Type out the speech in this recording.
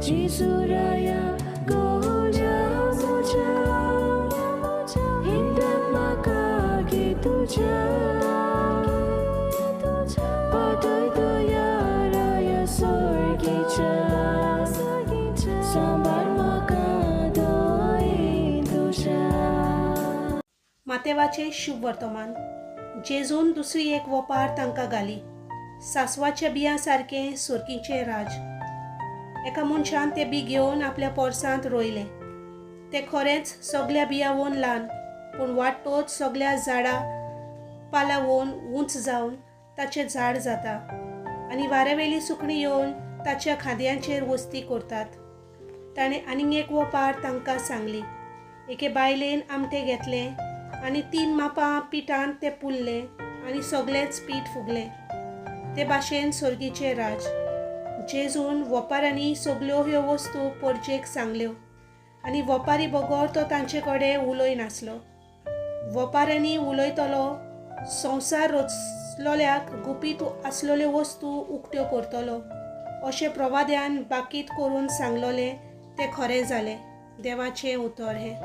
जेजू राया गोज्या म्हज्या हिंदन म्हाका गे तुज्या पाटय तुया राया सोर्गीच्या सांबाळ म्हाका दोये तुज्या. मातेवाचें शुभ वर्तमान. जेजून दुसरी एक वोपार तांकां घाली. सासवाच्या बियां सारकें सुरकीचें राज. एका मनशान तें बी घेवन आपल्या पोरसांत रोयलें. तें खरेंच सगल्या बियांवून ल्हान, पूण वाडटोच सगल्या झाडां पालावून उंच जावन ताचें झाड जाता आनी वाऱ्यावेली सुकणीं येवन ताच्या खांदयांचेर वस्ती करतात. ताणें आनीक एक वोपार तांकां सांगली. एके बायलेन आमटें घेतलें आनी 3 मापां पिठांत तें पुरलें आनी सगलेंच पीठ फुगलें. ते भाशेन सर्गीचें राज. जेजून वोपारांनी सगल्यो ह्यो वस्तू परजेक सांगल्यो आनी वोपारी बगर तो तांचे कडेन उलय नासलो. वोपारांनी उलयतलो संवसार रचलोल्याक गुपीत आसलेल्यो वस्तू उक्त्यो करतलो अशें प्रवाद्यान बाकीत करून सांगलोलें तें खरें जालें. देवाचें उतर हें.